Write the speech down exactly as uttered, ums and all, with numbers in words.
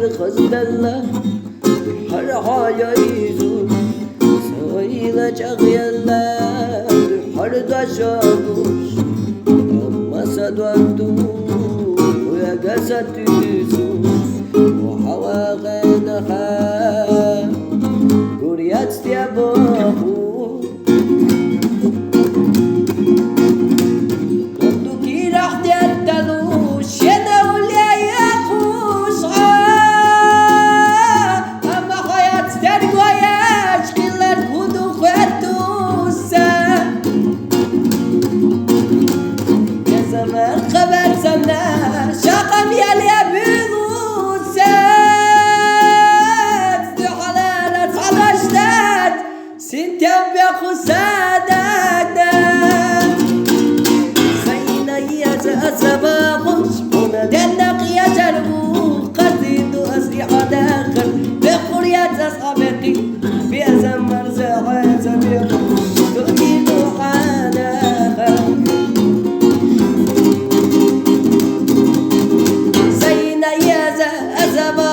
Хъызбелла хьар хьайайзу, сайла чӀагъелла хьар дашагуш, амма садвату хӀуяга сатуьйсу, хӀавагӀенаха гурьяц тӀебаху. Дундукира хӀдеттану шена уляя хушгӀа. Амма хӀаяц тергояш хилар гуду хӀеттуса. Безамар хабар санна шахам яле билуса. Духалала цалаштат синтем бехусадагда. Сайна яза азаба хуш, уна денна кьяжаргу, къадиду аз иадахар, бехур яцас абехи, безам марза гӀеза беху, дугину хӀанаха. Сайна яза азаба